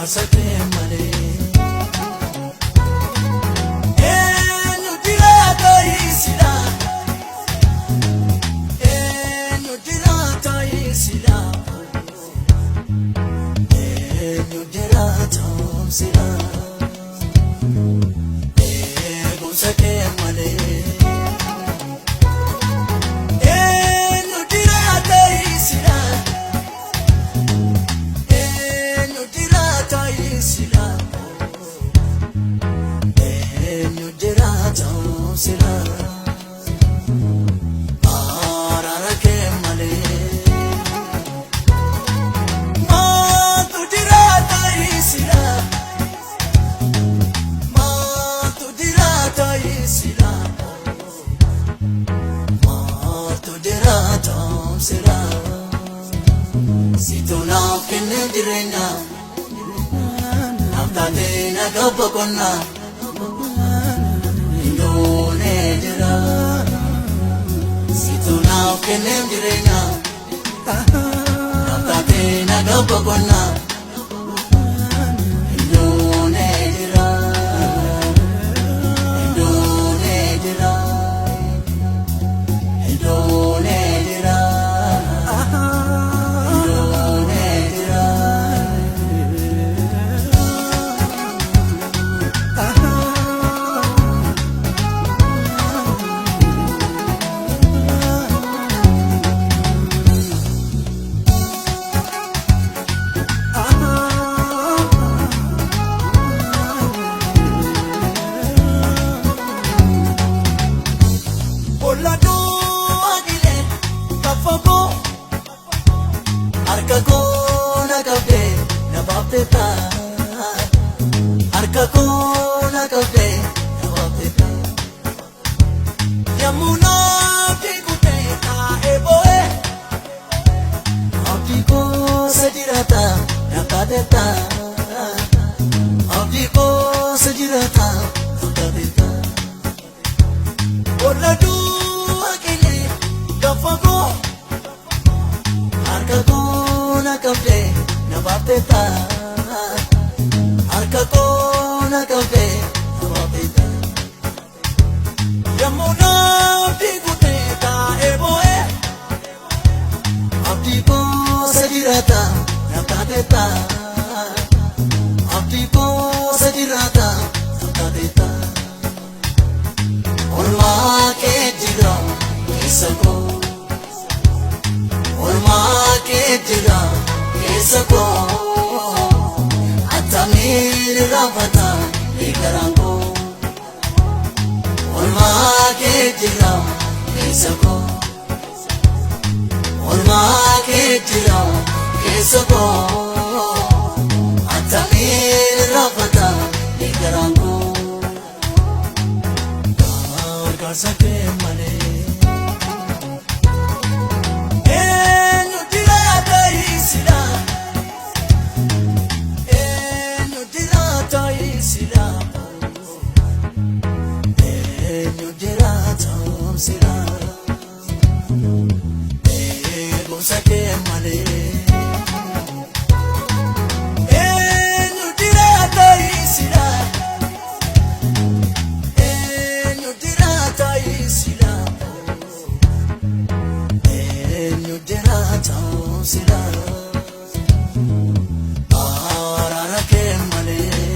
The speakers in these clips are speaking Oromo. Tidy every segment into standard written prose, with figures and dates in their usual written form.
Gargaarsa kee malee. Eenyu jiraata isila? Eenyu jiraata isila? Eenyu jiraata sila? Eegumsa kee malee. Eenyu jiraata isila? Eenyu jiraata isila? Eenyu jiraata sila? Araara kee malee. Maaltu jiraata isila? Maaltu jiraata isila? Maaltu jiraata sila? Situ naaf kenne jireenya. Naaf taatee nagaa boqonnaa. Hindoonee jira. Situ naaf kenne jireenya. Naaf taatee nagaa boqonnaa. Hindoonee jira. Hindoonee jira. Hindoonee jira. Hindoonee jira. Olladuu adilee lafa koo harka koo na qabdee na baaftee taa. Harka koo na qabdee na baaftee taa. Yommuu naafti kutee taa'ee boo'ee abdii koo sa jiraata na taatee taa. Abdii koo sa jiraata na taatee taa. Olladuu akilee lafa koo harka koo na qabdee na baaftee taa. Harka koo na qabdee na baaftee taa. Yommuu naafti kutee taa'ee boo'ee abdii koo sa jiraata na taatee taa. Abdii koo sa jiraata na taatee taa. Olmaa kee jira keessa koo. Olmaa kee jira keessa koo. Attamiin irraanfata garaan koo. Olmaa kee jira keessa koo. Olmaa kee jira keessa koo. Attamiin irraanfata garaan koo. Gargaarsa kee malee. Eenyu jiraata isila? Eenyu jiraata isila? Eenyu jiraata sila? Eegumsa kee malee. Eenyu jiraata isila? Eenyu jiraata isila? Eenyu jiraata sila? Araara kee malee.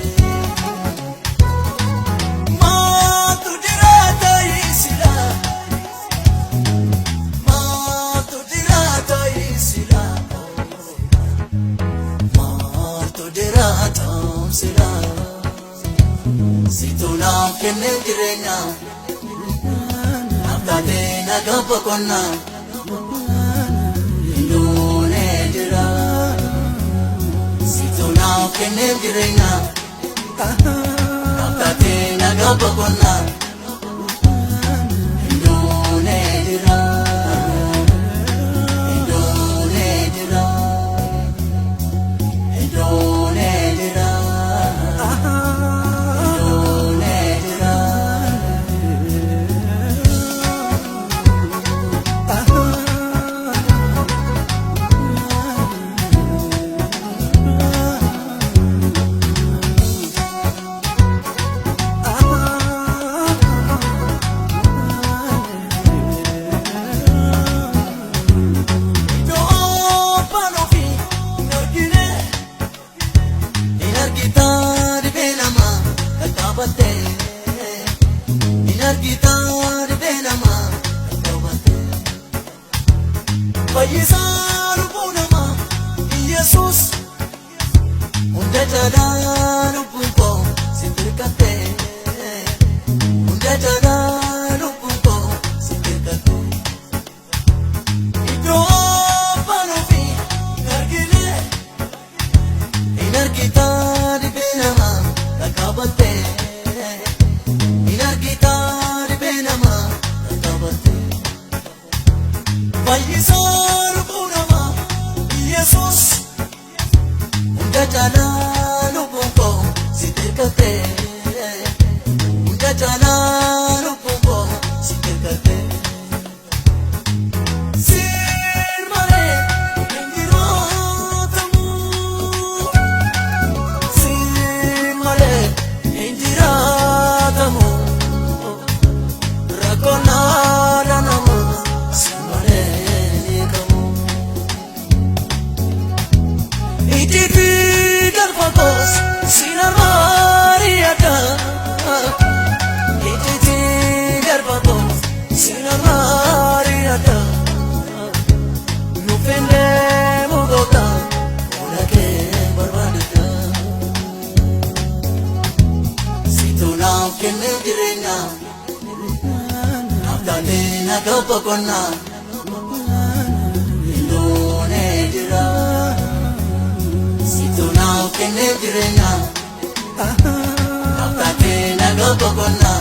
Maaltu jiraata isila? Maaltu jiraata isila? Maaltu jiraata sila? Situ naaf kenne jireenya. Naaf taatee nagaa boqonnaa. Hindoonee jira. Situ naaf kenne jireenya. Naaf taatee nagaa boqonnaa. Hindoonee jira. Hindoonee jira. Hindoonee jira. Hindoonee jira. Fayyisaa lubbuu namaa Yesuus, hunda caalaa lubbuun koo si hirkatte. Hunda caalaa lubbuun koo si hirkatte. Iddoo abbaan ofii hin argine, hin argitaa dhibee namaa qaqqabatte. Hin argitaa dhibee namaa qaqqabatte. Fayyisaa lubbuu namaa Yesuus, hunda caalaa lubbuun koo si hirkatte. Hunda caalaa lubbuun koo si hirkatte. Siin malee hin jiraatamu. Siin malee hin jiraatamu. Rakkoon haala namaa siin malee hin hiikamu. Ijjiitii galfa koos siin armaariyaadha. Ijjiitii galfa koos siin armaariyaadha. Nuuf hin deemu goota fuula kee barbaadata. Situ naaf kennee jireenya. Naaf taatee nagaa boqonnaa. Hinduunee jira. Situ naaf kennee jireenya. Naaf taatee nagaa boqonnaa.